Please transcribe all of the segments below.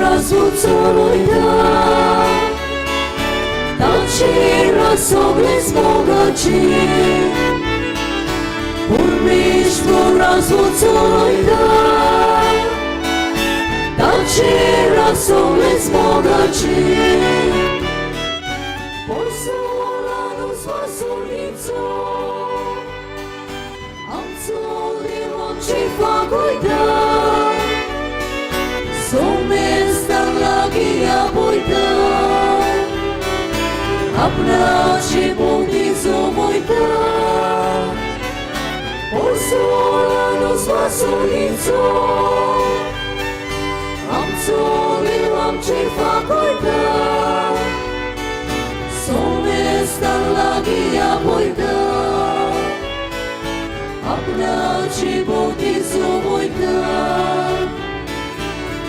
राजवचो ताचेर सगळेच मोगाचे परमेश्वर राजवचो ताचेर सगळेच मोगाचे पोसोलानु स्वासोलीचो आमचो देव आमची फागोयता सोमेस्तांक लागीं आपयता आपणाची भोंवती जमयता पोसोलानु स्वासोलीचो आमचो देव आमची फागोयता सोमेस्तांक लागीं आपयता आपणाची भोंवती जमयता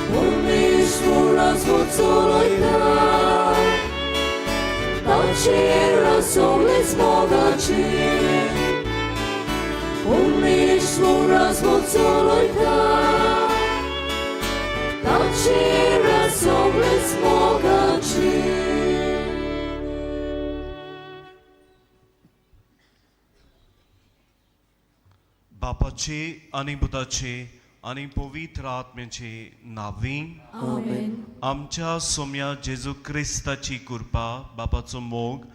परमेश्वर राजवचो ताचेर सगळेच मोगाचे परमेश्वर राजवचो ताचेर सगळेच मोगाचे. बापाचे आनी पुताचे आनी पवित्र आत्म्याचे नांवी आमेन. आमच्या सोम्या जेजू क्रिस्ताची कृपा, बापाचो मोग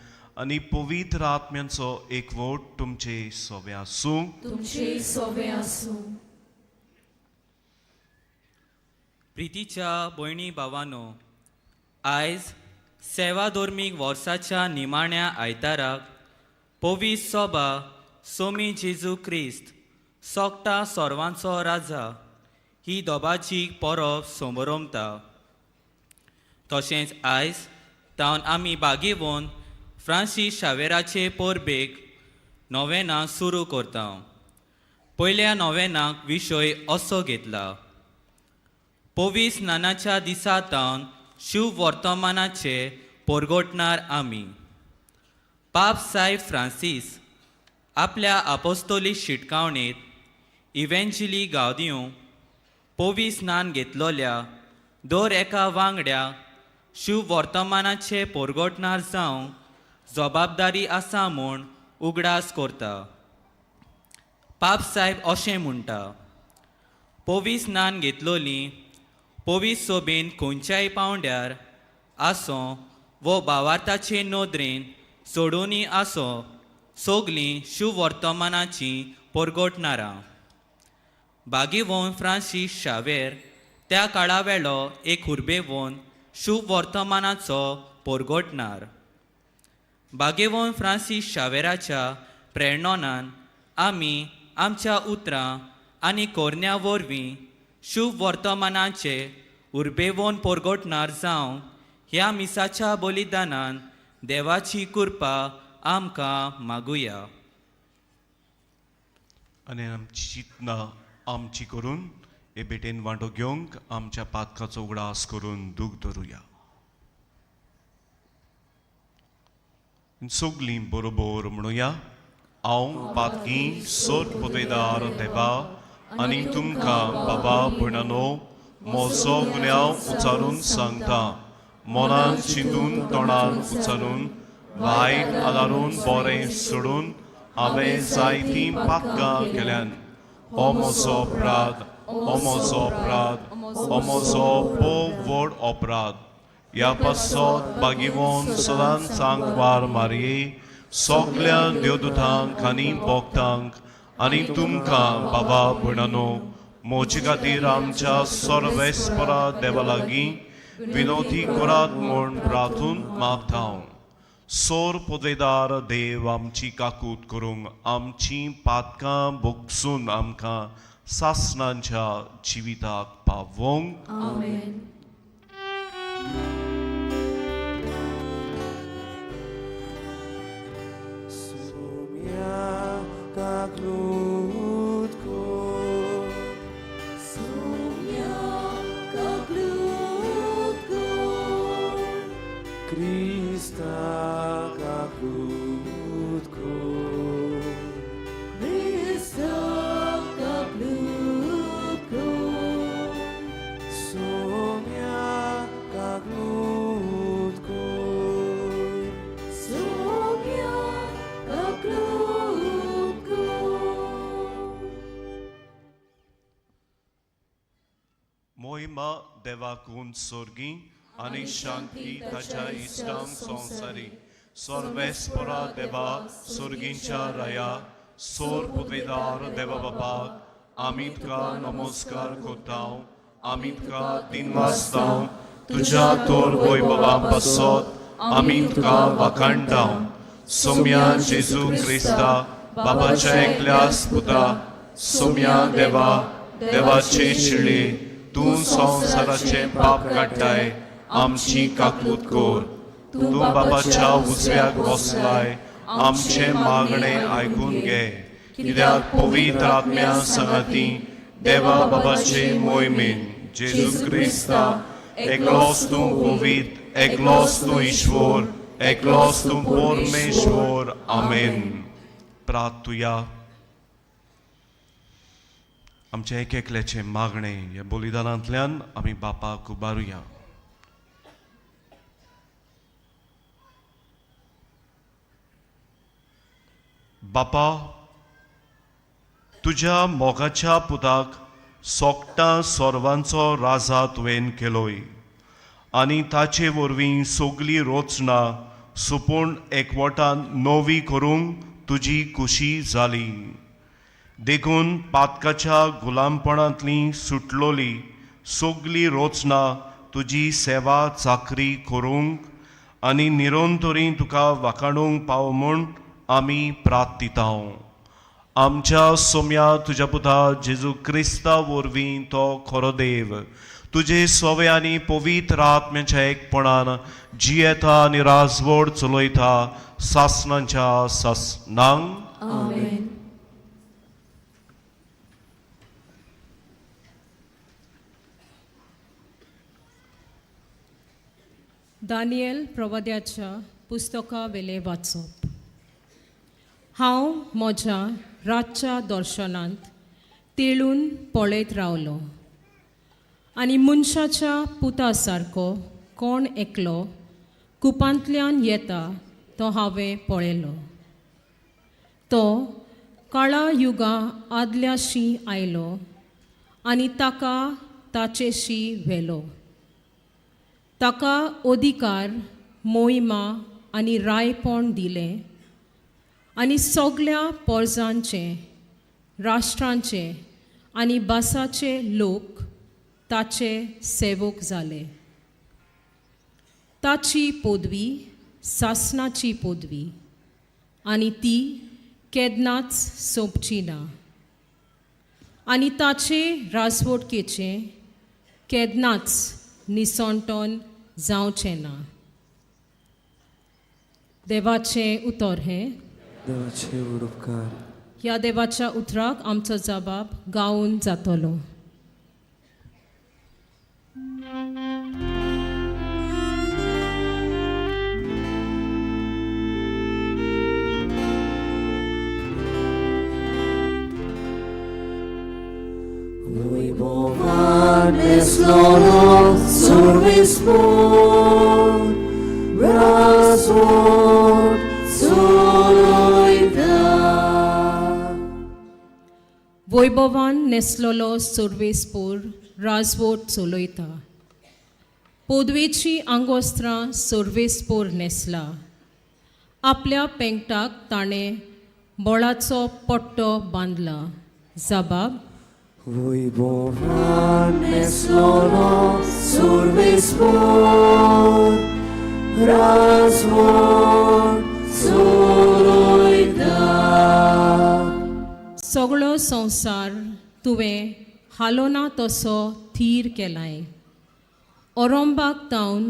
आनी पवित्र आत्म्यांचो एकवट तुमचे सोबे आसूं. तुमचे सोबे आसूं. प्रितीच्या भयणी भावानो, आयज सेवा धर्मीक वर्साच्या निमाण्या आयताराक पवीस सोबा सोमी जेजू क्रिस्त सोगटा सोर्वांचो राजा ही दोबाची परब समरमता. तशेंच आयज तावन आमी बागेवन फ्रांसीस शावेराचे परबेक नोवेनां सुरू करता. पयल्या नोवेनाक विशय असो घेतला, पवीस नानाच्या दिसा तावन शुभ वर्तमानाचे परगटणार आमी. पाप साहेब फ्रांसीस आपल्या आपोस्तोली शिटकावणेंत इव्हेंजिली गावदियो पवीस स्नान घेतलोल्या दर एका वांगड्या शुभ वर्तमानाचे परगटणार जावंक जबाबदारी आसा म्हूण उगडास करता. पाप साहेब अशें म्हणटा, पवीस स्नान घेतलोली पवीस सोबेन खंयच्याय पावंड्यार आसो वो भावार्थाचे नदरेन सोडोनी आसो सगलीं शुभ वर्तमानाची परगटणारां. बागेवन फ्रांसीस शावेर त्या काळा वेलो एक हुर्बेवन शुभ वर्तमानाचो परगटणार. बागेवन फ्रांसीस शावेराच्या प्रेरणान आमी आमच्या उतरां आनी कोरण्या वरवीं शुभ वर्तमानाचे उर्बेवन परगटणार जावं ह्या मिसाच्या बलिदानान देवाची कृपा आमकां मागुया. आनी आमची चिंतना आमची करून हे भेटेन वांटो घेवंक आमच्या पातकाचो उगडास करून दूख धरुया. सगलीं बरोबर म्हणुया, हांव पातकी सोद पदवेदार देवा आनी तुमकां बाबा भयणानो म्हजो गुन्यांव उचारून सांगता. मनान चिंतून तोंडान उचारून वायट आदारून बरें सोडून हांवें जायतीं पातकां केल्यान. हो म्हजो अपराध, हो म्हजो अपराध, हो म्हजो भोव व्हड अपराध. ह्या पासत बागेवन सदांच सांगवार मारये सगल्या देवदूतांक आनी भक्तांक आनी तुमकां बाबा भयणानो म्हजे खातीर आमच्या सर्वेस्परा देवा लागीं विनोती करात म्हूण प्रार्थून मागता हांव. सोर पदवेदार देव आमची काकूत करूंक आमची पातकां भोगसून आमकां सासणांच्या जिविताक पावोवंक. आमेन. Sumya kaklutko Sumya kaklutko Krista kaklutko Krista kaklutko Sumya मोहिमा देवाकून सोर्गी आनी शांती ताच्या इश्टांक संवसारी. सर्वेस्परा देवा, सोर्गींच्या राया, सोर पुदवेदार देवा बापाक आमी तुका नमस्कार करता, आमी तुका दिनवासता. तुज्या तोर वैभवा पासत आमी तुका वाखाणटा. सोम्या जेजू क्रिस्ता, बाबाच्या एकल्यास पुता, सोम्या देवा, देवाचे शिळे, तूं संवसाराचें पाप काडटाय, आमची काकूत कर. तूं बाबाच्या उजव्याक बसलाय, आमचें मागणें आयकून घे, कित्याक पवित्र आत्म्या संगाती देवा बाबाचे मोहिमेन जेजू क्रिस्ता, एकलोच तूं पवित्र, एकलोच तूं ईश्वर, एकलोच तूं परमेश्वर. आमेन. प्रार्थुया. आमचें एक एकल्याचें मागणें ह्या बलिदानांतल्यान आमी बापाक उबारुया. बापा, तुज्या मोगाच्या पुताक सोकटां सर्वांचो राजा तुवें केलोय आनी ताचे वरवीं सगली रचना सुपूर्ण एकवटान नवी करूंक तुजी खुशी जाली. देखून पातकाच्या गुलामपणांतली सुटलोली सगली रचना तुजी सेवा चाकरी करूंक आनी निरंतरी तुका वाखाणूंक पाव म्हूण आमी प्रार्थिता. आमच्या सोम्या तुज्या पुता जेजू क्रिस्ता वरवीं, तो खरो देव, तुजे सोवे आनी पवित्र आत्म्याच्या एकपणान जियेता आनी राजवड चलयता सासनांच्या सासनांक. आमेन. दानियल प्रवाद्याच्या पुस्तका वेले वाचप. हांव म्हज्या रातच्या दर्शनांत तेळून पळयत रावलो आनी मनशाच्या पुता सारको कोण एकलो कुपांतल्यान येता तो हांवें पळयलो. तो काळा युगा आदल्याशी आयलो आनी ताका ताचेशी व्हेलो. ताका अधिकार, मोहिमा आनी रायपण दिलें आनी सगल्या पोरजांचे, राष्ट्रांचे आनी भासाचे लोक ताचे सेवक जाले. ताची पदवी सासनाची पदवी आनी ती केन्नाच सोंपची ना आनी ताचे राजवटकेचें केन्नाच निसणटन जावचें ना. देवाचें उतर हें. देवाचे उपकार. ह्या देवाच्या उतराक आमचो जबाब गावन जातलो. वैभवान नेसलोलो सर्वेस्पोर, राजवट चलयता. वैभवान नेसलोलो सर्वेस्पोर, राजवट चलयता. पदवेची आंगवस्त्रां सर्वेस्पोर न्हेसला. आपल्या पेंकटाक ताणें बोळाचो पट्टो बांदला. जबाब. वैभवान नेसलोलो सर्वेस्पोर, राजवट चलयता. सगळो संवसार तुवें हालोना तसो थीर केलाय. ओरोंबाक तावन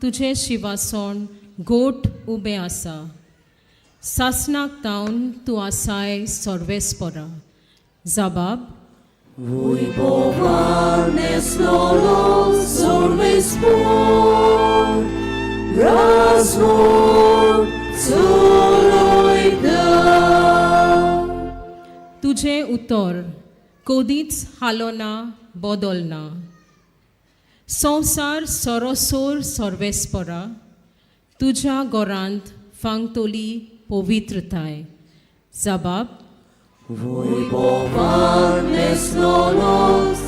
तुजें शिवासण गोठ उबें आसा. सासनाक तावन तूं आसाय सर्वेस्पोरा. जबाब. वैभवान नेसलोलो सर्वेस्पोर, राजवट चलयता. तुजें उतर कदींच हालोना, बदलना. संवसार सरोसर सर्वेस्परा तुज्या घरांत फांगतली पवित्रताय. जबाब. वैभवान न्हेसलोलो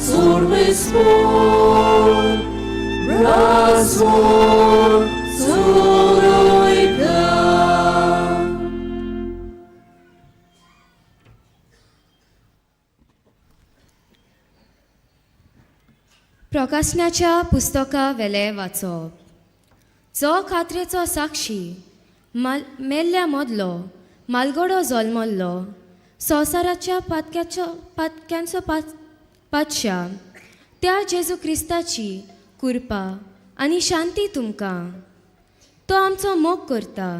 सर्वेस्पोर राजवट चलयता. प्रकाशनाच्या पुस्तका वेले वाचप. जो खात्रेचो साक्षी मेल्ल्या मदलो मालगडो जल्मल्लो संवसाराच्या पातक्यांचो पातशा त्या जेजू क्रिस्ताची कृपा आनी शांती तुमकां. तो आमचो मोग करता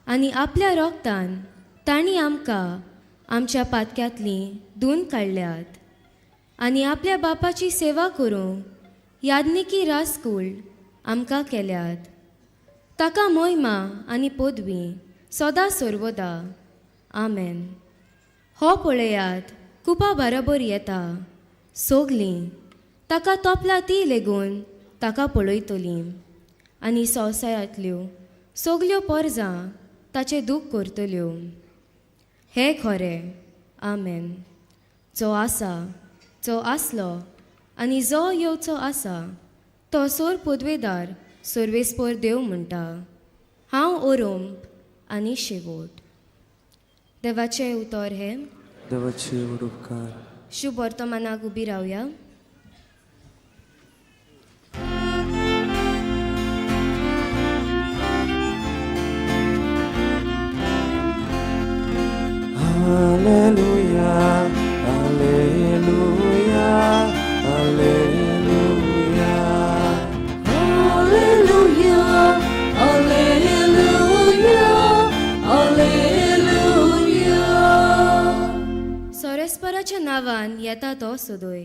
आनी आपल्या रोगतान तांणी आमकां आमच्या पातक्यांतलीं धुवन काडल्यात आनी आपल्या बापाची सेवा करूंक याज्ञिकी राजकूळ आमकां केल्यात. ताका मोहिमा आनी पदवी सदां सर्वदा. आमेन. हो पळयात कुपा बराबर येता, सोगलीं ताका तोपला ती लेगून ताका पळयतलीं आनी संवसारांतल्यो सगल्यो परजां ताचें दूख करतल्यो. हें खरें. आमेन. जो आसा, जो आसलो आनी जो येवचो आसा तो सोर पदवेदार सर्वेस्पोर देव म्हणटा. हांव ओरोंब आनी शेवट. देवाचें उतर हें. देवाचे उपकार. शुभ वर्तमानाक उबी रावया. Hallelujah, hallelujah, hallelujah. Hallelujah, hallelujah, hallelujah. सोरेस्पराच्या नांवान येता तो सोदोय.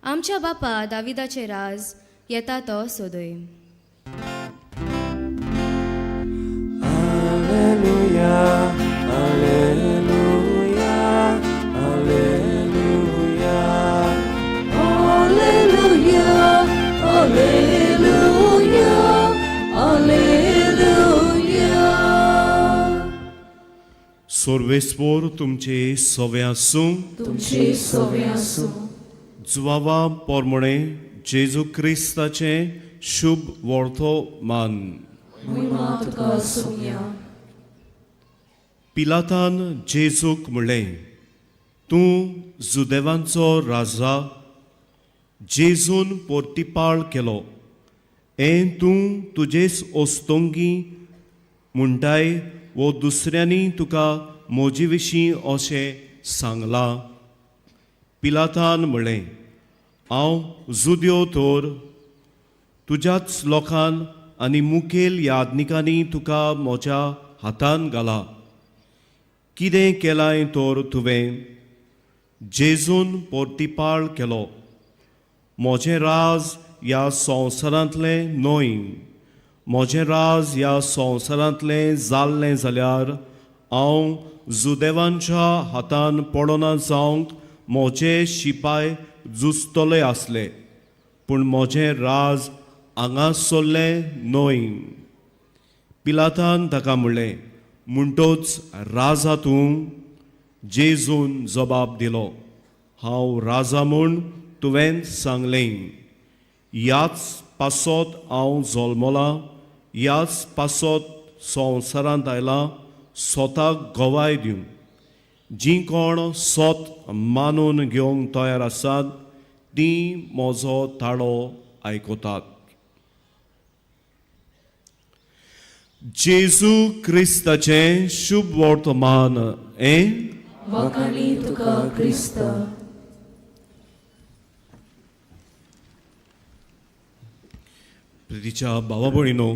आमच्या बापा दाविदाचे राज येता तो सोदोय. Hallelujah, hallelujah, hallelujah. Hallelujah, hallelujah, hallelujah. सर्वेस्पोर तुमचे सवे आसूं. तुमचे सवे आसूं. जुवावा पोरमणे जेजू क्रिस्ताचें शुभ वर्तमान. महिमा तुका सोम्या. पिलातान जेजूक म्हणलें, तूं जुदेवांचो राजा. जेजून पोर्तिपाळ केलो, हें तूं तुजेच ओस्तोंगी म्हणटाय वो दुसऱ्यांनी तुका म्हजे विशीं अशें सांगलां? पिलातान म्हणलें, हांव जुद्यो तर तुज्याच लोकान आनी मुखेल याज्ञिकांनी तुका म्हज्या हातान घाला. कितें केलां तर तुवें? जेजून पोर्तिपाळ केलो, म्हजें राज ह्या संवसारांतलें न्हय. म्हजें राज ह्या संवसारांतलें जाल्लें जाल्यार हांव जुदेवांच्या हातान पडना जावंक म्हजे शिपाय झुजतले आसले, पूण म्हजें राज हांगासरलें न्हय. पिलातान ताका म्हणलें, म्हणटोच राजा तूं? जेजून जबाब दिलो, हांव राजा म्हूण तुवें सांगलें. ह्याच पासत हांव जल्मलां, ह्याच पासत संवसारांत आयलां स्वताक गवाय दिवंक. जीं कोण सोत मानून घेवंक तयार आसात तीं म्हजो ताळो आयकतात. जेजू क्रिस्ताचें शुभ वर्तमान हें. वाखाणी तुका क्रिस्ता. प्रितीच्या भावा भयणीनो,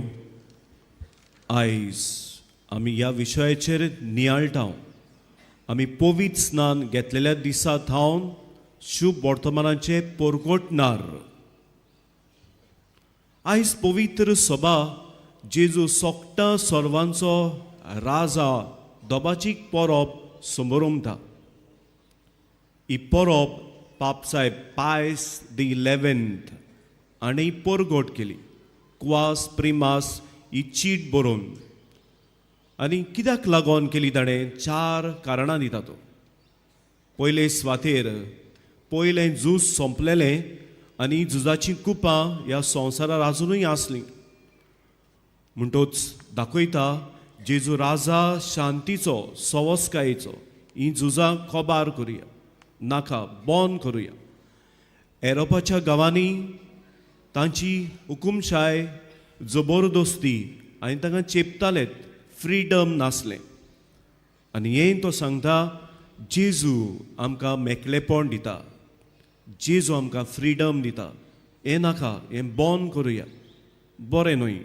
आयज आमी ह्या विशयाचेर नियाळटा. आमी पवित्र स्नान घेतलेल्या दिसा थावन शुभ वर्तमानाचें परगटणार. आयज पवित्र सभा जेजू सोकटा सर्वांचो राजा दोबाचीक परब समोरमता. ही परब पापसाहेब पायस दी इलेवन्थ आनी परगट केली क्वास प्रिमास ही चीट बरोवन. आनी कित्याक लागून केली ताणें? चार कारणां दिता तो. पयले स्वातेर पयलें झूज सोंपलेलें आनी झुजाचीं कुपां ह्या संवसारार आजुनूय आसलीं. म्हणटोच दाखयता जेजू राजा शांतीचो, सवस्कायेचो. हीं झुजां कोबार करुया, नाका बंद करुया. एरोपाच्या गांवांनी तांची हुकुमशाय जबरदस्ती आनी तांकां चेपतालेत, फ्रिडम नासलें. आनी हें तो सांगता, जेजू आमकां मेकळेपण दिता, जेजू आमकां फ्रिडम दिता. हें नाका, हें बंद करुया, बरें न्हय.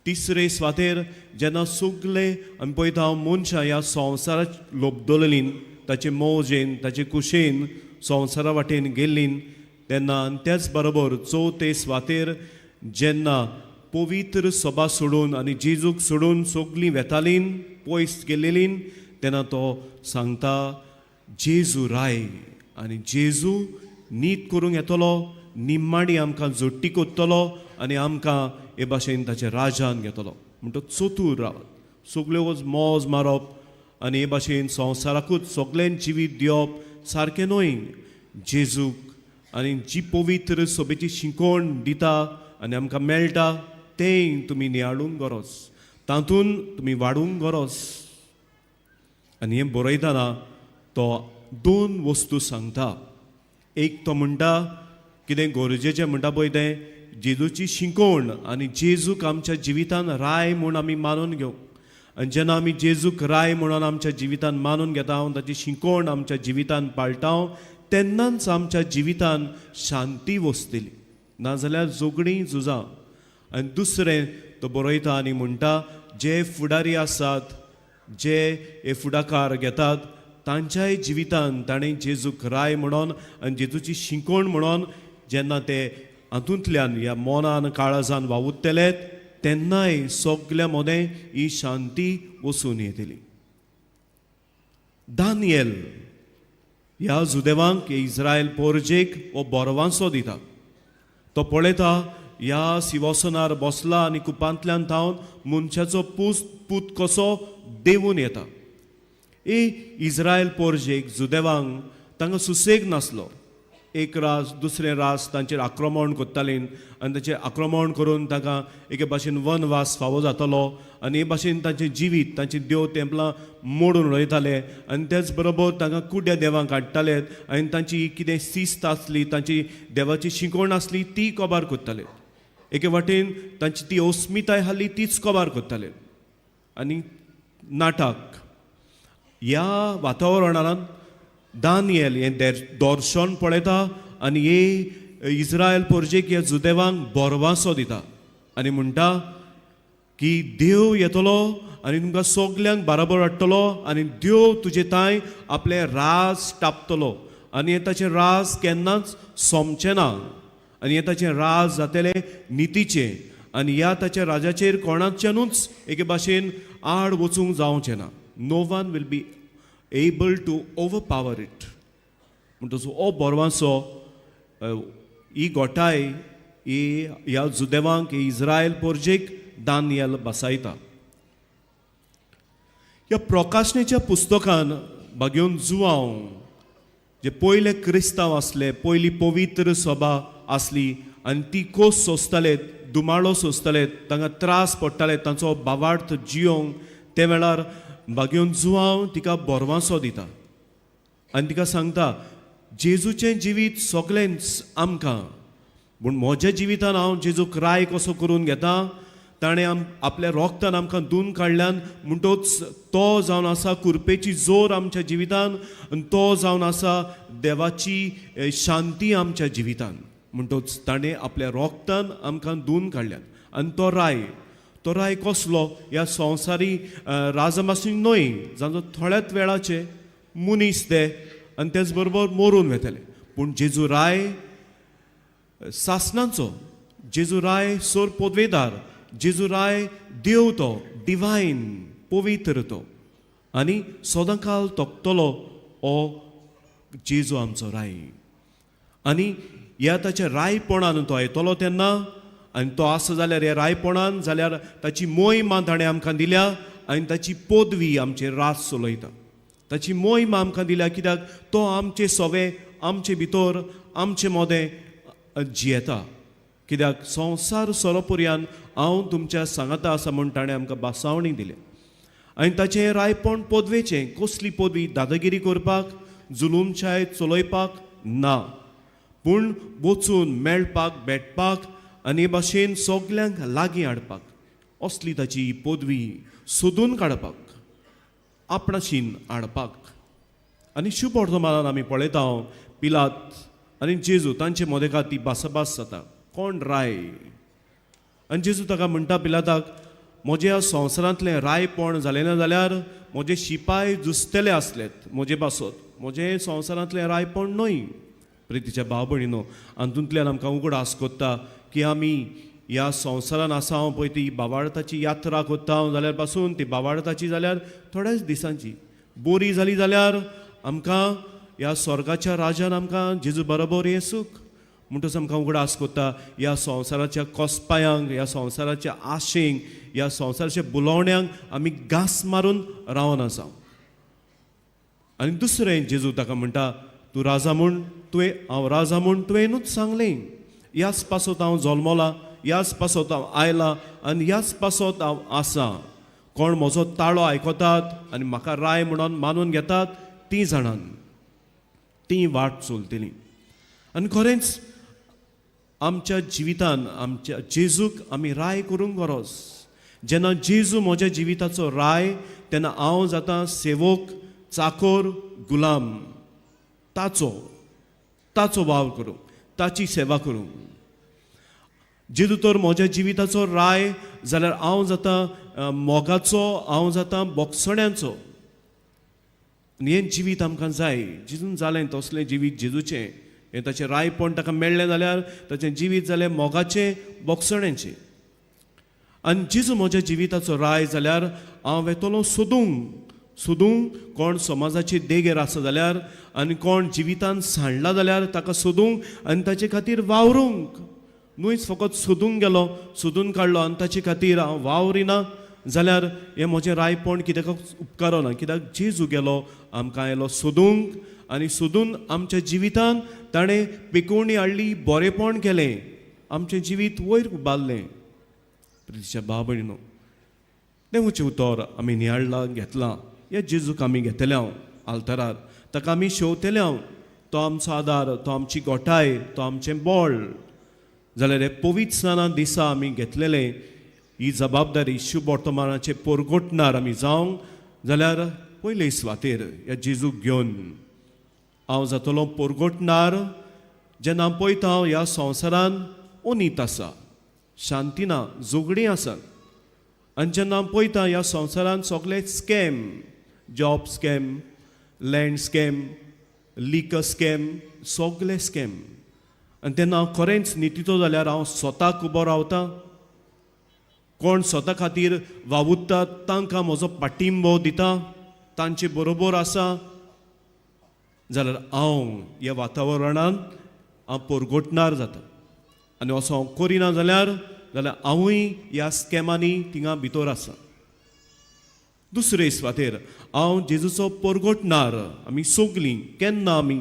तिसरे स्वातेर जेन्ना सगले आमी पळयता मनशां ह्या संवसाराक लोबदलेलीं, ताचे मौजेन ताचे कुशेन संवसारा वाटेन गेल्लीं तेन्ना, आनी त्याच बरोबर चवथे स्वातेर जेन्ना पवित्र सभा सोडून आनी जेजूक सोडून सगलीं वेतालीं, पयस गेल्लीं, तेन्ना तो सांगता जेजू राय आनी जेजू नीत करूंक येतलो, निम्माणी आमकां जोडटी कोत्तलो आनी आमकां हे भाशेन ताच्या राजान घेतलो. म्हणटच चतूर रावात, सगल्यो मौज मारप आनी हे भाशेन संवसाराकूच सगळ्यान जिवीत दिवप सारकें न्हय. जेजूक आनी जी पवित्र सभेची शिकवण दिता आनी आमकां मेळटा तें तुमी नियाळूंक गरज, तातूंत तुमी वाडूंक गरज. आनी हें बरयतना तो दोन वस्तू सांगता. एक तो म्हणटा कितें गरजेचें म्हणटा पळय तें जेजूची शिकवण आनी जेजूक आमच्या जिवितान राय म्हूण आमी मानून घेवंक. आनी जेन्ना आमी जेजूक राय म्हणून आमच्या जिवितान मानून घेता, ताची शिकवण आमच्या जिवितान पाळटा, तेन्नाच आमच्या जिवितान शांती वसतली, नाजाल्यार झगडीं झुजां. आनी दुसरें तो बरयता आनी म्हणटा जे फुडारी आसात, जे हे फुडाकार घेतात, तांच्याय जिवितान ताणें जेजूक राय म्हणून आनी जेजूची शिकवण म्हणून जेन्ना ते हातूंतल्यान ह्या मनान काळजान वावुरतले तेन्नाय सगल्या मदें ही शांती वसून येतली. दानियल ह्या जुदेवांक, इस्रायल पोरजेक हो बोरवांसो दिता. तो पळयता ह्या सिंवासनार बसला आनी कुपांतल्यान थावन मनशाचो पूत कसो देंवून येता. ए इस्रायल पोरजेक, जुदेवांक तांकां सुसेग नासलो. एक रास दुसरें रास तांचेर आक्रमण करतालीं आनी तांचेर आक्रमण करून तांकां एके भाशेन वनवास फावो जातलो आनी हे भाशेन तांचें जिवीत, तांची देव तेंपलां मोडून उडयताले आनी तेच बरोबर तांकां कुड्या देवांक हाडटाले आनी तांची कितें शिस्त आसली, तांची देवाची शिकवण आसली ती कबार करताले. एके वाटेन तांची ती अस्मिताय आसली तीच कबार करताले. आनी नाटक ह्या वातावरणांत दानियल हें दर्शन पळयता आनी हे इस्रायल पोरजेक, ह्या जुदेवांक बोरवासो दिता आनी म्हणटा की देव येतलो आनी तुमकां सगल्यांक बाराबर हाडटलो आनी देव तुजे तांय आपलें राज टापतलो आनी हें ताचें राज केन्नाच सोंपचें ना आनी हें ताचें राज जातलें नितीचें आनी ह्या ताच्या राजाचेर कोणाच्यानूच एके भाशेन आड वचूंक जावचें ना. No one will be able to overpower it. म्हणटच हो बोरवांसो ही गोठाय ही ह्या जुदेवांक, इस्रायल पोरजेक दानियल बसायता. ह्या प्रकाशनेच्या पुस्तकान बागेवन जुवांव जे पयले क्रिस्तांव आसले, पयली पवित्र सभा आसली आनी ती खोस सोंसताले, दुमाळो सोंसताले, तांकां त्रास पडटाले तांचो बावार्थ जियोंक, ते वेळार बागेवन जुवांव तिका बोरवांसो दिता आनी तिका सांगता जेजूचें जिवीत सगळेंच आमकां, पूण म्हज्या जिवितान हांव जेजूक राय कसो करून घेता, ताणें आपल्या रोगतान आमकां धुवन काडल्यान, म्हणटोच तो जावन आसा कुरपेची जोर आमच्या जिवितान आनी तो जावन आसा देवाची शांती आमच्या जिवितान. म्हणटोच ताणें आपल्या रोगतान आमकां धुवन काडल्यान आनी तो राय, तो राय कसलो, ह्या संवसारी राजमासींग न्हय, जांचो थोड्याच वेळाचे मनीस ते आनी तेच बरोबर मरून वेतले, पूण जेजू राय सासणाचो, जेजू राय सोर पोदवेदार, जेजू राय देव, तो डिवायन पवित्र तो आनी सदांकाल तोखतलो हो जेजू आमचो राय. आनी ह्या ताच्या रायपणान तो येतलो तेन्ना आनी तो आसा जाल्यार ह्या रायपणान जाल्यार ताची मोहिमा ताणें आमकां दिल्या आनी ताची पदवी आमचेर रास चलयता. ताची मोहीम आमकां दिल्या कित्याक तो आमचे सोवे आमचे भितर आमचे मोदें जियेता. कित्याक संवसार सोरोपर्यान हांव तुमच्या सांगाता आसा म्हूण ताणें आमकां बासावणी दिल्या. आनी ताचें रायपण पदवेचें, कसली पदवी? दादागिरी करपाक, जुलूमशाय चलयपाक ना, पूण वचून मेळपाक, भेटपाक आनी हे भाशेन सगल्यांक लागीं हाडपाक, असली ताची पदवी सोदून काडपाक, आपणाशीन हाडपाक. आनी शुभ वर्तमानान आमी पळयता पिलात आनी जेजू तांचे मदेकात ती भासाभास जाता, कोण राय? आनी जेजू ताका म्हणटा पिलाताक, म्हज्या संवसारांतलें रायपण जालें ना जाल्यार म्हजे शिपाय जुसतले आसलेत म्हजे पासत, म्हजें संवसारांतलें रायपण न्हय. प्रितीच्या भाव भयणीनो, हातूंतल्यान आमकां उगडास कोत्ता की आमी ह्या संवसारान आसा हांव पळय ती बावाळताची यात्रा कोत्ता हांव जाल्यार पासून ती बावाळताची जाल्यार थोड्याच दिसांची बोरी जाली जाल्यार आमकां ह्या स्वर्गाच्या राजान आमकां जेजू बरोबर हें सूख. म्हणटच आमकां उगडास कोत्ता ह्या संवसाराच्या कोसपायांक, ह्या संवसाराच्या आशेंक, ह्या संवसाराच्या बुलोवण्यांक आमी घास मारून रावन आसा. आनी दुसरें जेजू ताका म्हणटा, तूं राजा म्हूण तुवें, हांव राजा म्हूण तुवेंनूच सांगलें, ह्याच पासत हांव जल्मला, ह्याच पासत हांव आयला आनी ह्याच पासत हांव आसा. कोण म्हजो ताळो आयकतात आनी म्हाका राय म्हणून मानून घेतात तीं जाणां ती वाट चलतली. आनी खरेंच आमच्या जिवितान आमच्या जेजूक आमी राय करूंक गरज. जेन्ना जेजू म्हज्या जिविताचो राय तेन्ना हांव जाता सेवक, चाकोर, गुलाम, ताचो ताचो वावर करूंक, ताची सेवा करूंक. जेजू तर म्हज्या जिविताचो राय जाल्यार हांव जाता मोगाचो, हांव जाता बोगसण्याचो. आनी हें जिवीत आमकां जाय. जेजून जालें तसलें जिवीत जेजूचें, हें ताचें रायपण ताका मेळ्ळें जाल्यार ताचें जिवीत जालें मोगाचें, बोगसण्याचें. आनी जेजू म्हज्या जिविताचो राय जाल्यार हांव वेतलो सोदूंक, सोदूंक कोण समाजाचे देगेर आसा जाल्यार आनी कोण जिवितान सांडला जाल्यार ताका सोदूंक आनी ताचे खातीर वावरूंक. न्हूच फकत सोदूंक गेलो, सोदून काडलो आनी ताचे खातीर हांव वावरिना जाल्यार हें म्हजें रायपण कित्याक उपकारना. कित्याक जेजू गेलो आमकां आयलो सोदूंक आनी सोदून आमच्या जिवितान ताणें पेकोवणी हाडली, बरेपण केलें, आमचें जिवीत वयर उबारलें. प्रितीच्या भाव भयणीनो, देवाचें उतर आमी नियाळ्ळां, घेतलां. ह्या जेजूक आमी घेतले हांव आल्तरार, ताका आमी शेवतले हांव. तो आमचो आदार, तो आमची गोठाय, तो आमचें बळ. जाल्यार हे पवित्र स्नाना दिसा आमी घेतलेलें ही जबाबदारी शुभ वर्तमानाचे पोरगोटणार आमी जावंक जाल्यार पयले सुवातेर ह्या जेजूक घेवन हांव जातलो पोरगोटणार. जेन्ना पळयता हांव ह्या संवसारान अनीत आसा, शांती ना, झगडीं आसात. आनी जेन्ना पळयता ह्या संवसारान सगळे scam, job scam, land scam, liquor scam, सगळे स्कॅम. आनी तेन्ना हांव खरेंच नितीचो जाल्यार हांव स्वताक उबो रावता. कोण स्वता खातीर वावुरतात तांकां म्हजो पाटिंबो दिता, तांचे बरोबर आसा जाल्यार हांव ह्या वातावरणान हांव पोरगोटणार जाता. आनी असो हांव करिना जाल्यार जाल्यार हांवूय ह्या स्कॅमांनी थिंगा भितर आसा. दुसरे सुवातेर हांव जेजूचो पोरगोटणार. आमी सगलीं केन्ना आमी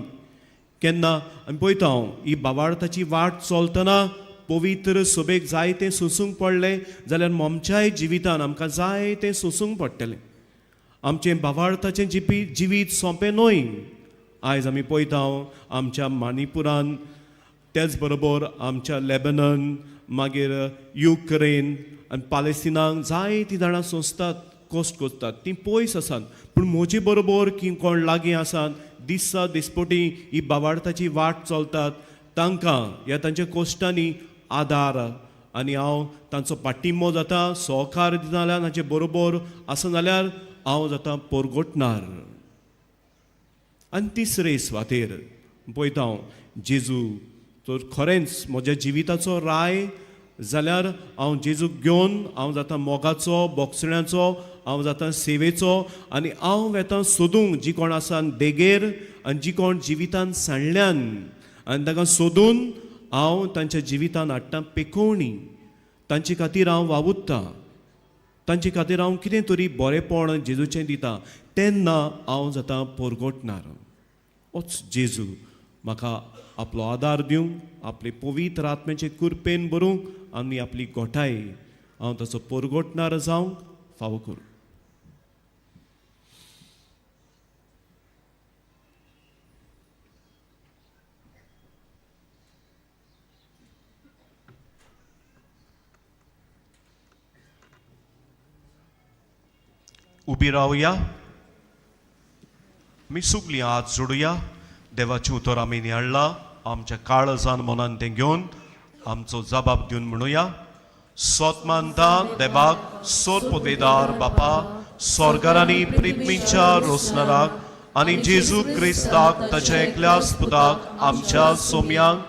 केन्ना आमी पळयता हांव ही बावाळताची वाट चलतना पवित्र सोबेक जाय तें सोंसूंक पडलें जाल्यार आमच्याय जिवितान आमकां जाय तें सोंसूंक पडटलें. आमचें बावाळताचें जिवीत सोंपें न्हय. आयज आमी पळयता आमच्या मणिपुरान, तेच बरोबर आमच्या लेबनन, मागीर युक्रेन आनी पालेस्तिनाक जायतीं जाणां सोंसतात, कश्ट करतात, तीं पयस आसात. पूण म्हजे बरोबर की कोण लागीं आसात, दिसा दिसपटी ही बावाळताची वाट चलतात, तांकां ह्या तांच्या कश्टांनी आदार आनी हांव तांचो पाटिंबो जाता, सहकार दिता जाल्यार तांचे बरोबर आसा जाल्यार हांव जाता पोरगोटणार. आनी तिसरे सुवातेर पळयता हांव जेजू तर खरेंच म्हज्या जिविताचो राय जाल्यार हांव जेजूक घेवन हांव जाता मोगाचो, बोगसण्याचो, हांव जाता सेवेचो. आनी हांव वेता सोदूंक जी कोण आसा देगेर आनी जी कोण जिवितान सांडल्यान आनी तांकां सोदून हांव तांच्या जिवितान हाडटा पेकोवणी, तांचे खातीर हांव वावुरता. तांचे खातीर हांव कितें तरी बरेंपण जेजूचें दिता तेन्ना हांव जाता पोरगोटणार. ओच जेजू म्हाका आपलो आदार दिवंक, आपले पवित्र आत्म्याचे कृपेन भरूंक आनी आपली गोठाय हांव ताचो पोरगोटणार जावंक फावो करूं. उबी रावया, आमी सगलीं हात जोडुया. देवाचें उतर आमी नियाळ्ळां, आमच्या काळजान मनान तें घेवन आमचो जबाब दिवन म्हणुया. सोत मानता देवाक सोत पदवेदार बापा, स्वर्गार आनी पृथ्वीच्या रोसणाराक आनी जेजू क्रिस्ताक ताच्या एकल्या पुताक आमच्या सोम्यांक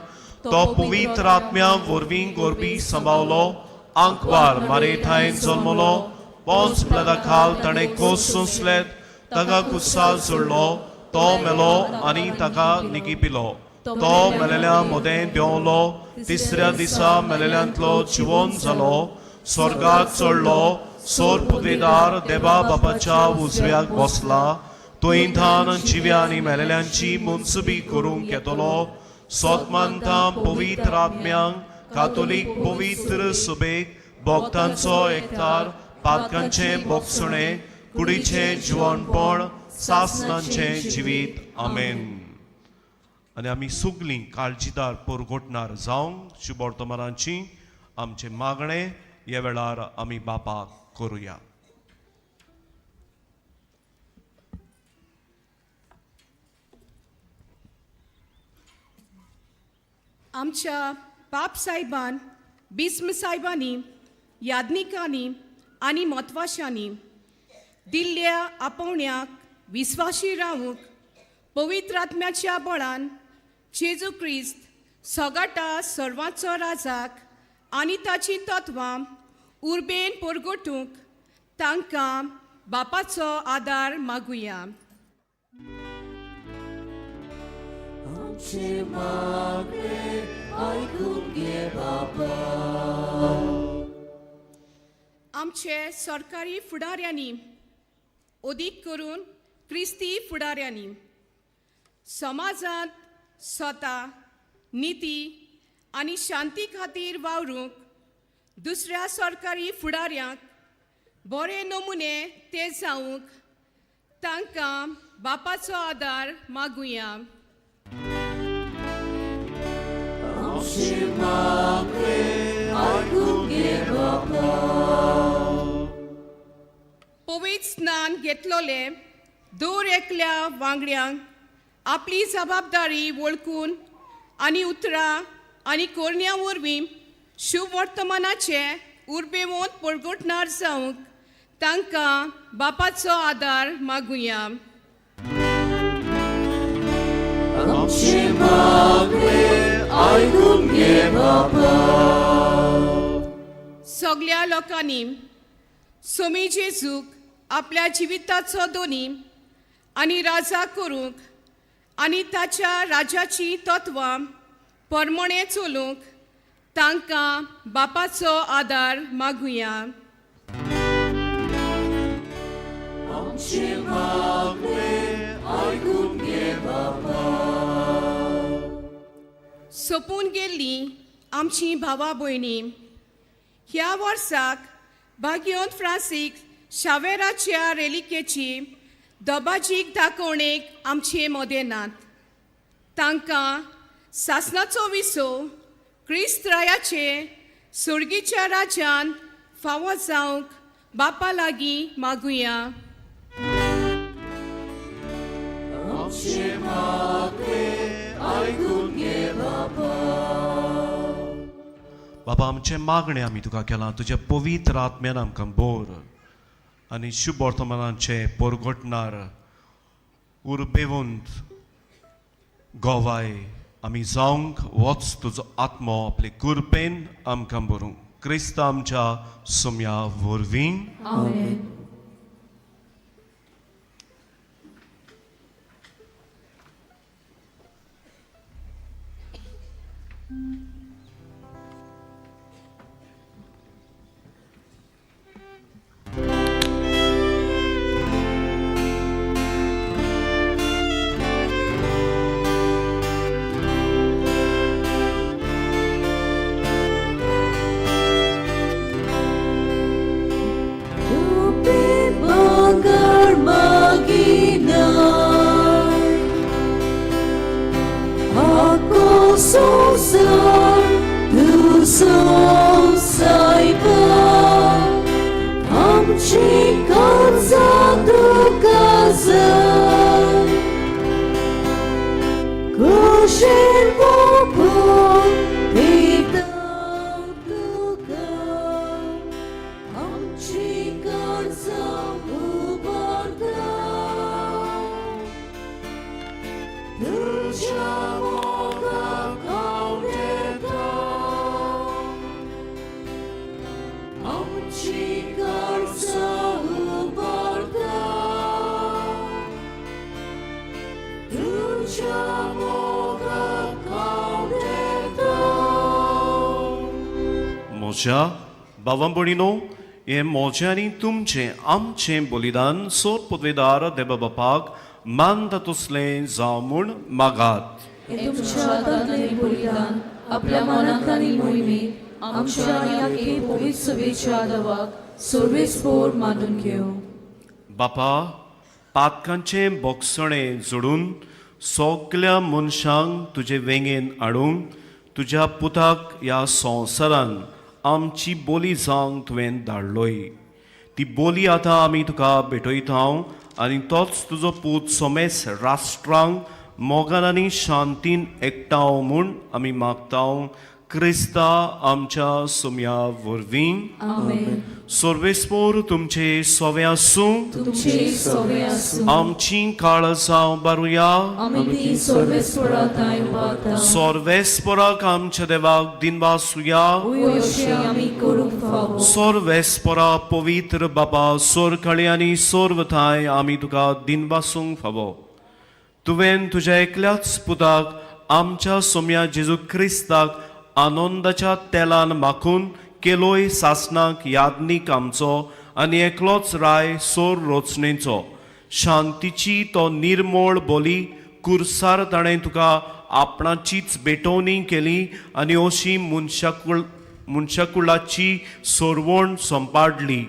तो पवित्र आत्म्या वरवीं गोरबी सांबावलो, आंकवार मारे ठांय जल्मलो, पोंच प्लदा खाल ताणें कोस सोंसलेत, ताका कुसाल सोडलो, तो मेलो आनी ताका निगी पिलो, तो मेलेल्या मदें देंवलो, तिसऱ्या दिसा मेलेल्यांतलो जिवन जालो, स्वर्गाक चडलो, सोर पदवेदार देवा बापाच्या उजव्याक बसला, थंय थान जिव्या आनी मेलेल्यांची मुनसुबी करूंक येतलो. सोत मानता पवित्र आत्म्यांक, कातोलीक पवित्र सुबेक, भक्तांचो एकतार, पातकांचें बोगसुणें, कुडीचें जिवनपण, सासनांचें जिवीत. आमेन. आनी आमी सगलीं काळजीदार पोरगोटणार जावंक शुभवर्तमानाची आमचें मागणें ह्या वेळार आमी बापाक करुया. आमच्या बाप साहेबान, बिस्म साहेबांनी, याज्ञिकांनी आनी म्हत्वाशांनी दिल्ल्या आपोवण्याक विस्वाशी रावूंक पवित्र आत्म्याच्या बळान जेजू क्रिस्त सगाटा सर्वांचो राजाक आनी ताची तत्वां उर्बेन परगटूंक तांकां बापाचो आदार मागुया. आमचें मागणें आयकून घे बापा. आमचे सरकारी फुडाऱ्यांनी, अदीक करून क्रिस्ती फुडाऱ्यांनी, समाजांत स्वता निती आनी शांती खातीर वावरूंक दुसऱ्या सरकारी फुडाऱ्यांक बरे नमुने ते जावंक तांकां बापाचो आदार मागुया. आमचें मागणें आयकून घे बापा. पवित्र स्नान घेतलोले दर एकल्या वांगड्यांक आपली जबाबदारी वळखून आनी उतरां आनी करण्या वरवीं शुभ वर्तमानाचे उर्बेवंत परगटणार जावंक तांकां बापाचो आदार मागुया. आमचें मागणें आयकून घे बापा. सगल्या लोकांनी सोमी जेजूक आपल्या जिविताचो दोनी आनी राजा करूंक आनी ताच्या राजाची तत्वां परमणें चलूंक तांकां बापाचो आदार मागुया. आमचें मागणें आयकून घे बापा. सोंपून गेल्लीं आमचीं भावा भयणी ह्या वर्साक भाग्योंत फ्रांसीक शावेराच्या रेलिकेची दबाजीक दाखोवणेक आमचे मदें नात. तांकां सासनाचो विसो क्रिस्त रायाचे सुर्गीच्या राज्यान फावो जावंक बापा लागीं मागुया. आमचें मागणें आयकून घे बापा. बाबा आमचें मागणें आमी तुका केलां, तुज्या पवित्र आत्म्यान आमकां बोर आनी शुभ वर्तमानाचें पोरगोटणार उर्बेवंत गोवाय आमी जावंक वच तुजो आत्मो आपले कृपेन आमकां बरूं. क्रिस्त आमच्या सोम्या वरवीं. आमेन. संवसार तुजो सायबा आमची काळजां तुका जाय कुशीन पोपून दिता तुका आमची काळजां उबारता तुज्या मोगाक आवडटा आमची काळजां उबारता तुज्या मोगाक आवडटा. म्हज्या भावां भयणीनो, हें म्हजें आनी तुमचें आमचें बलिदान सोद पदवेदार देवा बापाक मानता तसलें जावं म्हूण मागात. हें तुमच्या हातांतलें बलिदान आपल्या मनांत आनी मोहिमेंत आमच्या आनी आखे पवित्र सभेच्या देवाक सर्वेस्पोर मानून घेवं. बापा, पातकांचें बोगसणें जोडून सगल्या मनशांक तुजे वेंगेन हाडूंक तुज्या पुताक ह्या संवसारान आमची बोली जावंक तुवें धाडलोय. ती बोली आतां आमी तुका भेटयता आनी तोच तुजो पूत सोमेस राष्ट्रांक मोगान आनी शांतीन एकठांव म्हूण आमी मागता, क्रिस्ता आमच्या सुम्या वरवीं. आमेन. सर्वेस्पोर तुमचे सोवे आसूं. तुमचे सोवे आसूं. आमची काळजां बारुया. आमी ती सर्वेस्पोरा थांय उबारता. सर्वेस्पोराक आमच्या देवाक दिनवासुया. अशें आमी करूंक फावो. सर्वेस्पोरा पवित्र बाबा, सोरकळी आनी सोर्वथाय आमी तुका दिनवासूंक फावो. तुवें तुज्या एकल्याच पुताक आमच्या सोम्या जेजू क्रिस्ताक आनंदाच्या तेलान माखून केलोय सासनाक यादनीक आमचो आनी एकलोच राय सोर रोचणेचो. शांतीची तो निर्मोळ बोली कुर्सार ताणें तुका आपणाचीच भेटवणी केली आनी अशी मनशाकुळाची सोरवण संपाडली.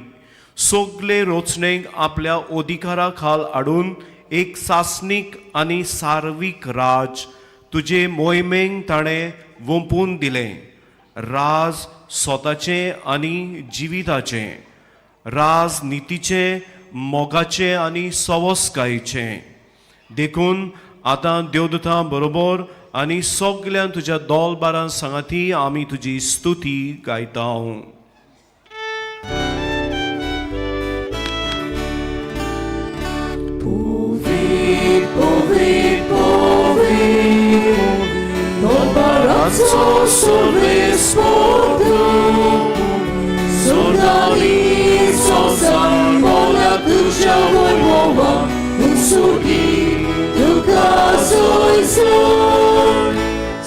सगले रोचणेक आपल्या अधिकारा खाल हाडून एक सासणीक आनी सार्वीक राज तुजे मोहिमेक ताणें वोंपून दिलें. राज स्वताचें आनी जिविताचें, राज नितीचें, मोगाचें आनी सवसकायेचें. देखून आतां देवदूतां बरोबर आनी सगल्यान तुज्या दोलबारां सांगाती आमी तुजी स्तुती गायता. Povit, povit, povit, Dolbarazzo sorvesporto, Sordali sosan vola tuja vojmova, Usurgi tuka soizor,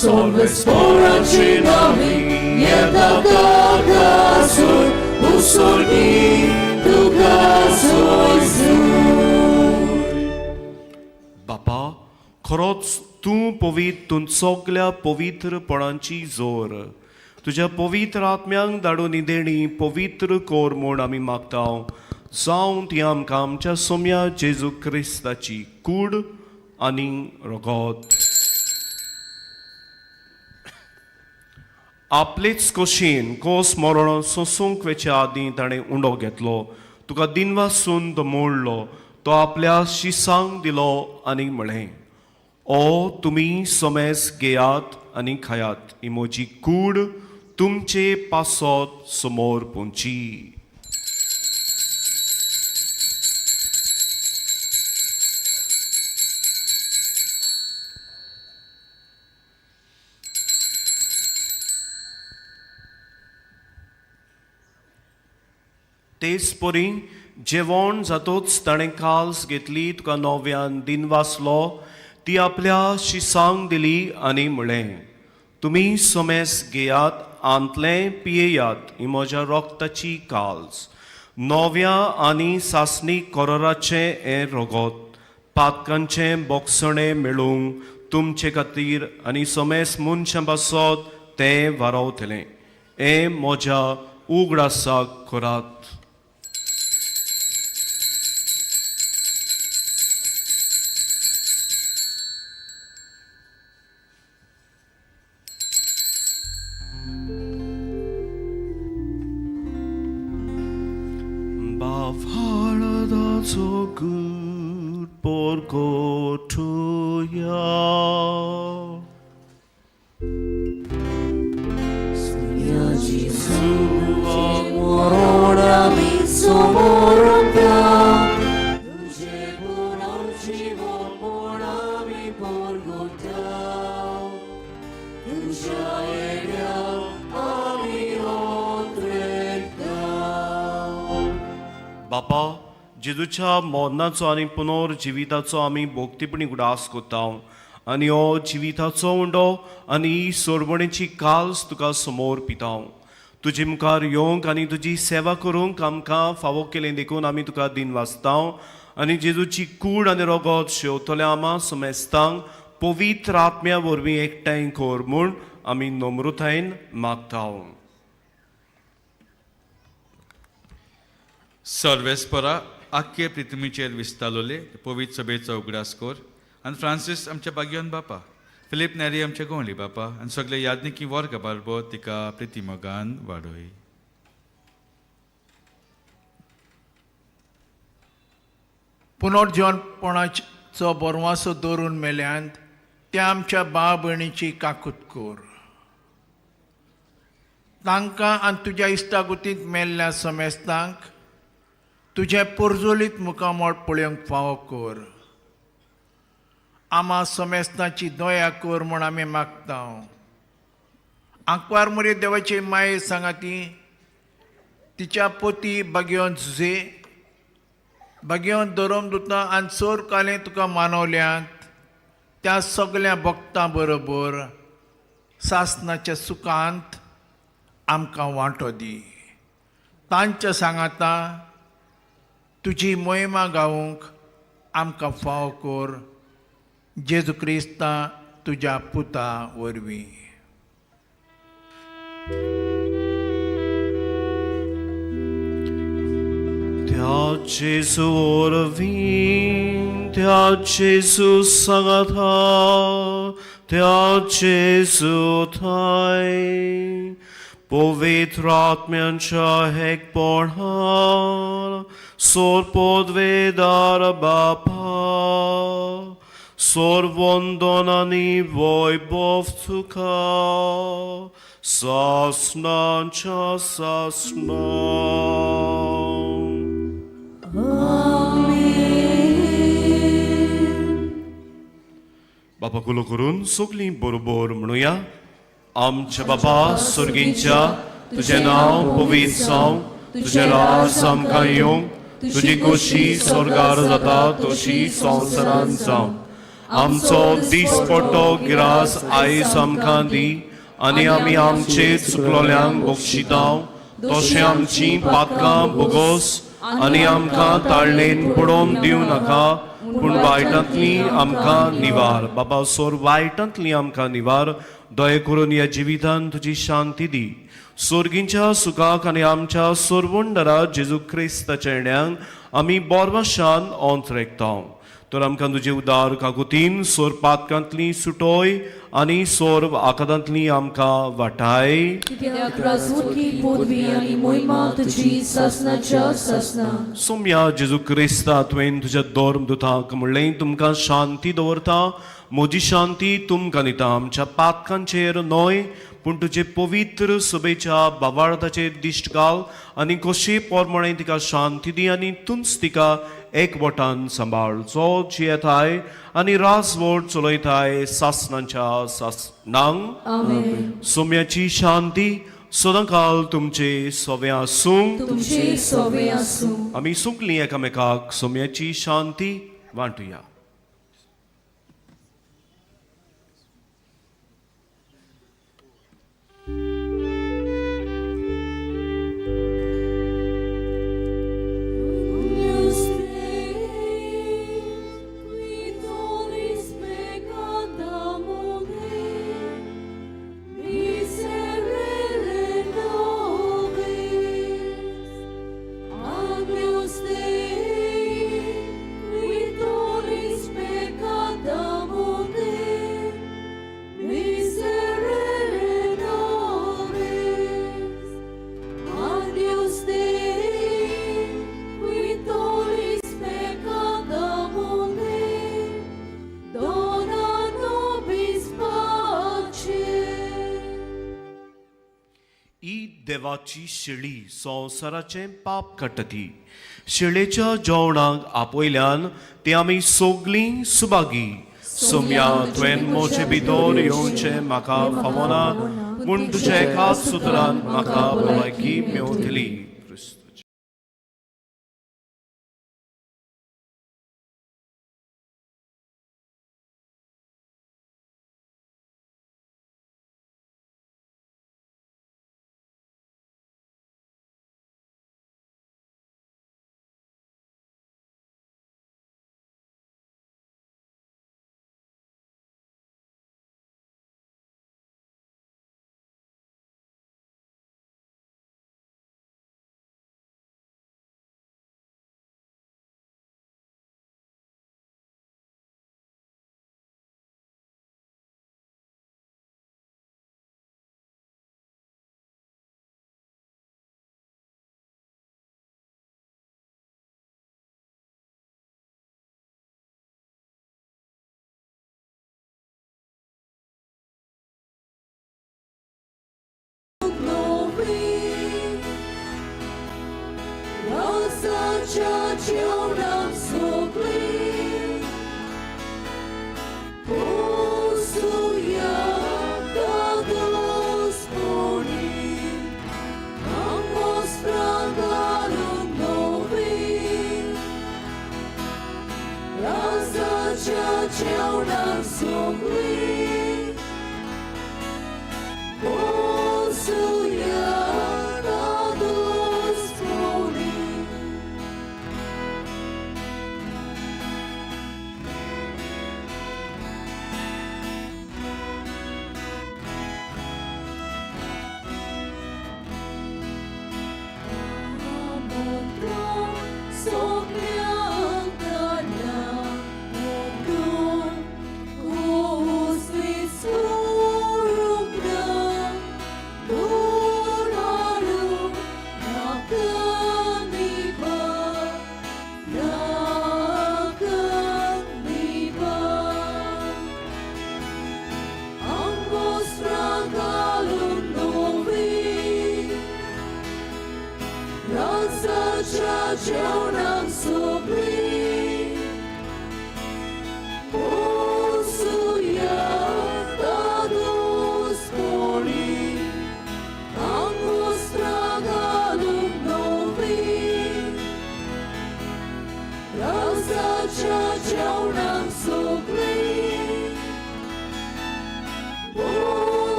Sorvespora cinami, Nieta kakasur, Usurgi tuka soizor. बापा, खरोच तूं पवित्र, तूं सगल्या पवित्रपणाची जोर. तुज्या पवित्र आत्म्यांक धाडून देणी पवित्र कोर म्हूण आमी मागता. जावं ती आमकां आमच्या सोम्या जेजू क्रिस्ताची कूड आनी रगत. आपलेच कशीन कोस मरण सोंसूंक वेच्या आदीं ताणें उंडो घेतलो, तुका दिनवासून तो मोडलो, तो आपल्या शिसांक दिलो आनी म्हळें, ओ तुमी सोमेस घेयात आनी खायात, ही म्हजी कूड तुमचे पासत समोर पोंची. तेच परी जेवण जातोच ताणें काल्स घेतली, तुका नव्यान दिनवासलो, ती आपल्या शिसांक दिली आनी म्हळें, तुमी सोमेस घेयात आंतलें पियेयात, ही म्हज्या रोगताची काल्स, नव्या आनी सासणी कोरोराचें हें रगत पातकांचें बोगसणें मेळूंक तुमचे खातीर आनी सोमेस मनशां पासत तें वारावतलें. हें म्हज्या उगडासाक करात. पोरगोठुया. मरण आमी समोरता, तुझे पुनर्जीवनपण आमी पोरगोटा, तुझ्या येण्या आमी ओत्रेता. बापा, जेजूच्या मरणाचो आनी पुनर्जिविताचो आमी भोक्तीपणी उगडास करता आनी हो जिविताचो उंडो आनी सोडवणेची काल्स तुका समोर पिता. तुजे मुखार येवंक आनी तुजी सेवा करूंक आमकां फावो केलें देखून आमी तुका दिन वाचता आनी जेजूची कूड आनी रोगोत शेवतल्या आमा समेस्तांक पवित्र आत्म्या वरवीं एकठांय कर म्हूण आमी नम्रतायेन मागता. सर्वेस्परा आख्खे पृथ्वीचेर विस्तारलोले पवित्र सभेचो उगडास कर आनी फ्रांसीस आमच्या बागियोन बापा, फिलीप नेरी आमच्या गोंवली बापा आनी सगळे याज्ञिकी वर्ग बारबो तिका प्रितीमोगान वाडय. पुनर्जीवनपणाचो बरवासो दवरून मेल्यांत त्या आमच्या भाव भयणीची काकूत कर. तांकां आनी तुज्या इश्टागुतींत मेल्ल्या समेस्तांक तुजें पोरजोलीत मुखामळ पळोवंक फावो कर. आमा समेस्तांची दया कर म्हूण आमी मागता. आंकवार मुरे देवाची माये सांगाती तिच्या पोती बागेवन झुजे बागेवन धरोम दुता आनी चोर कालें तुका मानवल्यांत त्या सगल्या भक्तां बरोबर सासनाच्या सुखांत आमकां वांटो दी. तांच्या सांगाता तुजी मोहिमा गावूंक आमकां फावो कर, जेजू क्रिस्ता तुज्या पुता वरवीं. त्या जेजू वरवीं, त्या जेजू सांगाता, त्या जेजू थांय पवित्र आत्म्यांच्या एकपणान सोरपोदवेदार बापा, सोरवंदन आनी वैभव तुका सासनाच्या सासना. बापा कुलो करून सगळीं बरोबर म्हणुया. आमच्या बापा सुर्गींच्या, तुजें नांव पवित्र जावं, तुजें राज आमकां येवं, तुजी खोशी स्वर्गार जाता तशी संवसारांत जावं. आमचो दीसपट्टो गिरास आयज आमकां दी आनी आमी आमचे चुकलोल्यांक बक्षिता तशें आमची पातकां भोगोस आनी आमकां ताळणेन पडोवन दिवं नाका, पूण वायटांतली आमकां निवार. बाबा सोर वायटांतली आमकां निवार. दया करून ह्या जिवितान तुजी शांती दी. सोर्गींच्या सुखाक आनी आमच्या सोरवंडरा जेजू क्रिस्ताच्या येण्यांक आमी बोरवाशान ओंतरेकता. तर आमकां तुजे उदार काकुतीन सोर पातकांतली सुटोय आनी सोर आकादांतली आमकां वाटाय. कित्याक राजवटी पदवी आनी मोहिमा तुजी सासनाच्या सासना. सोम्या जेजू क्रिस्ता, तुवें तुज्या धर्म दुतांक म्हणलें, तुमकां शांती दवरता, म्हजी शांती तुमकां दिता. आमच्या पातकांचेर न्हय पूण तुजे पवित्र सभेच्या बाबाळताचेर दिश्ट घाल आनी कशी पोरमणे तिका शांती दी आनी तूंच तिका एकवटान सांबाळ, जो जियेताय आनी राजवट चलयताय सासनाच्या सासनांक. आमेन. सोम्याची शांती सदांकाल तुमचे सोवे आसूं. तुमचे सोवे आसूं. आमी सुकली एकामेकाक सोम्याची शांती वांटुया. Agnus Dei, qui donis देवाची शेळी संवसाराचें पाप काडटा ती. शेळेच्या जेवणाक आपयल्यान ती आमी सोगलीं सुभागी. सोम्या तुवें मोचे भितर येवचें म्हाका फावना, पूण तुज्या एका सुत्रान म्हाका भलायकी मेवतली.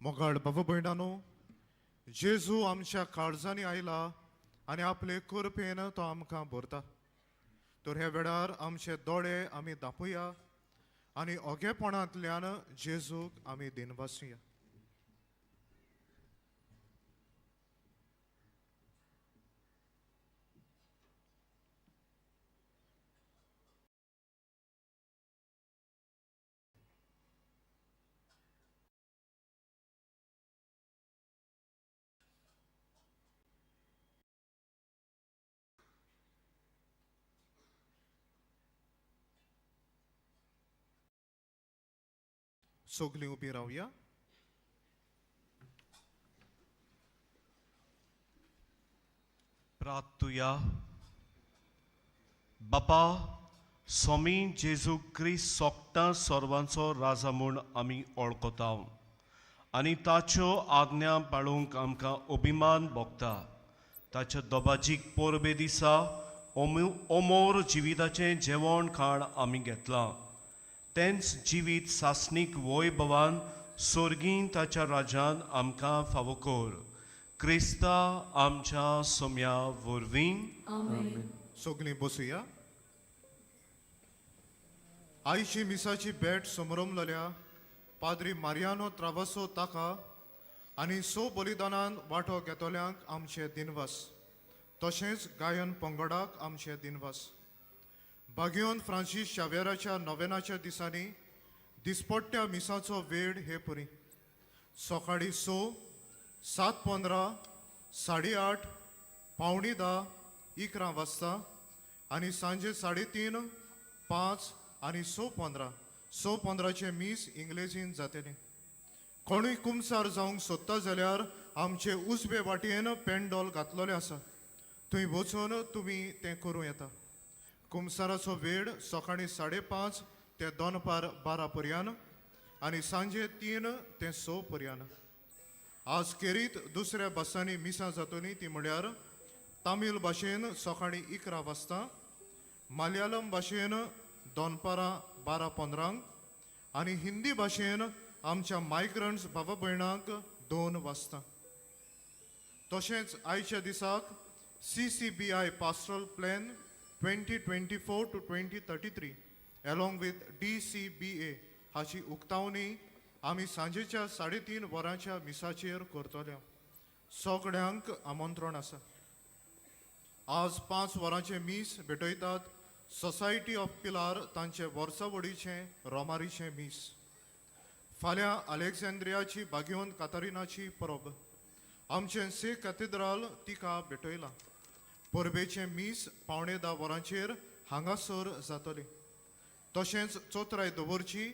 मोगाळ बाबा भयणानो, जेजू आमच्या काळजांनी आयला आनी आपले कृपेन तो आमकां भरता. तर ह्या वेळार आमचे दोळे आमी दापोया आनी ओगेपणांतल्यान जेजूक आमी दिनवासुया. सगलीं उबीं रावया. प्रार्थुया. बापा, स्वामी जेजू क्रिस्त सोगटां सर्वांचो राजा म्हूण आमी वळखता आनी ताच्यो आज्ञा पाळूंक आमकां अभिमान भोगता. ताच्या दोबाजीक परबे दिसा ओमोर जिविताचें जेवण खाण आमी घेतलां. तेंच जिवीत सासणीक वैभवान सोर्गीन ताच्या राजान आमकां फावो कर. क्रिस्ता आमच्या सोम्या वरवीं. सगलीं बसुया. आयची मिसाची भेट समरमलेल्या पाद्री मारियानो त्रावसो ताका आनी सो बलिदानान वांटो घेतल्यांक आमचे दिनवास. तशेंच गायन पंगडाक आमचे दिनवास. बागियोन फ्रांसीस शावेराच्या नोवेनाच्या दिसांनी दिसपट्ट्या मिसाचो वेळ हे परी सकाळीं 6, 7:15, 8:30, 9:45, 11 वाजता आनी सांजे 3:30, 5 आनी 6:15. 6:15 मीस इंग्लेजीन जातलें. कोणूय कुमसार जावंक सोदता जाल्यार आमचे उजवे वाटेन पेंडोल घातलेलें आसा, थंय वचून तुमी तें करूं येता. कुमसाराचो वेळ सकाळीं 5:30 ते दनपार 12 पर्यंत आनी सांजे 3 ते 6 पर्यंत. आज खेरीत दुसऱ्या भासांनी मिसां जातलीं ती म्हळ्यार तामील भाशेन सकाळीं 11 वाजता, मलयाळम भाशेन दनपारां 12:15 आनी हिंदी भाशेन आमच्या मायग्रंट्स बाबा भयणांक 2 वाजता. तशेंच आयच्या दिसाक CCBI pastoral plan 2024 to 2033 along with DCBA हाची उक्तावणी आमी सांजेच्या 3:30 वरांच्या मिसाचेर करतले. सगळ्यांक आमंत्रण आसा. आज 5 वरांचें मीस भेटयतात सोसायटी ऑफ पिलार तांचे वर्सावडीचें रोमारीचें मीस. फाल्यां अलेक्झांद्रियाची बागियोन कातारिनाची परब. आमचें से कॅथेड्राल तिका भेटयलां. परबेचें मीस 9:45 वरांचेर हांगासर जातलें. तशेंच चोत्राय दवरची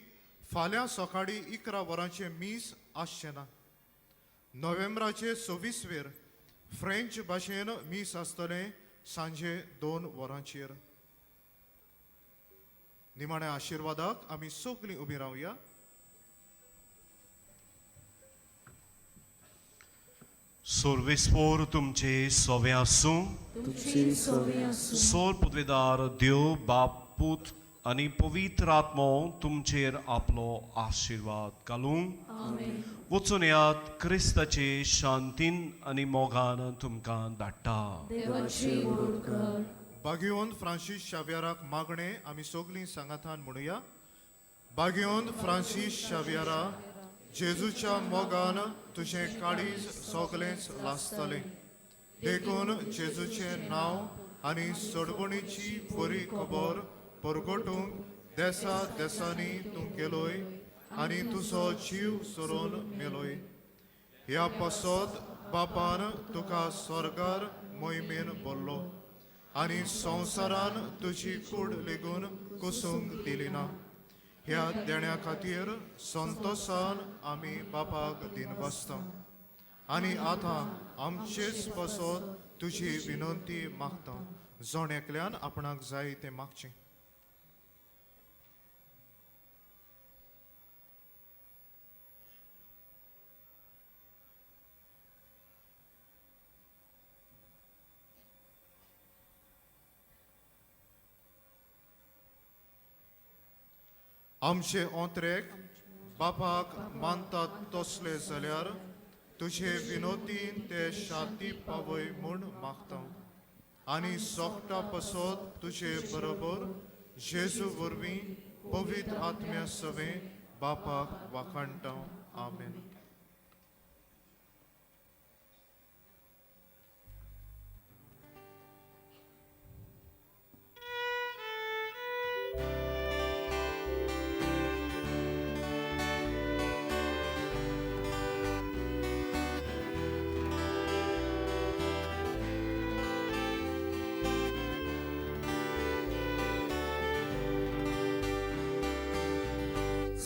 फाल्यां सकाळीं 11 वरांचें मीस आसचें ना. नोव्हेंबराचे 26वेर फ्रेंच भाशेन मीस आसतलें सांजे 2 वरांचेर. निमाण्या आशिर्वादाक आमी सगळीं उबीं रावया. सर्वेस्पोर तुमचे सोवे आसूं. तुमचे सोवे आसूं. सोर पुदवेदार देव बाप पूत आनी पवित्र आत्मो तुमचेर आपलो आशिर्वाद घालूं. आमेन. वचून येयात, क्रिस्ताचे शांतीन आनी मोगान तुमकां धाडटा. देवाचे उपकार. बागियोन फ्रांसीस शावियाराक मागणें आमी सगळीं सांगातान म्हणुया. बागियोन फ्रांसीस शावियारा, जेजूच्या मोगान तुजें काळीज सगळेंच लासतलें, देखून जेजूचें नांव आनी सोडवणीची बरी खबर परगटूंक देसा देसांनी तूं गेलोय आनी तुजो जीव सोरोवन मेलोय. ह्या पासत बापान तुका स्वर्गार मोहिमेन भरलो आनी संवसारान तुजी कूड लेगून कोसूंक दिली ना. ह्या देण्या खातीर संतोसान आमी बापाक दिनवासता आनी आतां आमचेच पासत तुजी विनंती मागता. जण एकल्यान आपणाक जाय तें मागचें. आमचे ओंत्रेक बापाक मानतात तसले जाल्यार तुजे विनोदीन ते शांती पावय म्हूण मागता आनी सोकटा पसत तुजे बरोबर जेजू वरवीं पवित्र आत्म्या सवें बापाक वाखाणटा. आमेन.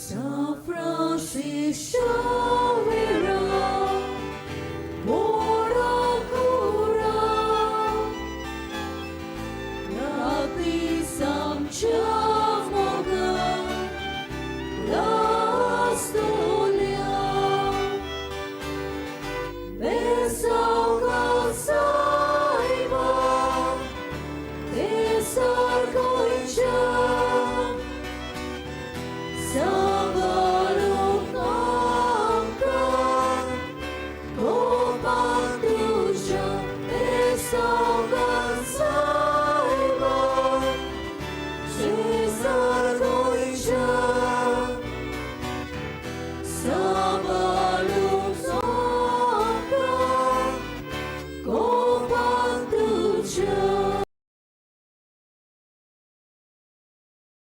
San Francisco Xavier, Moracura, Rati Samcha Moga, Lastolia, Besauka Saiba, Besar Goicha, San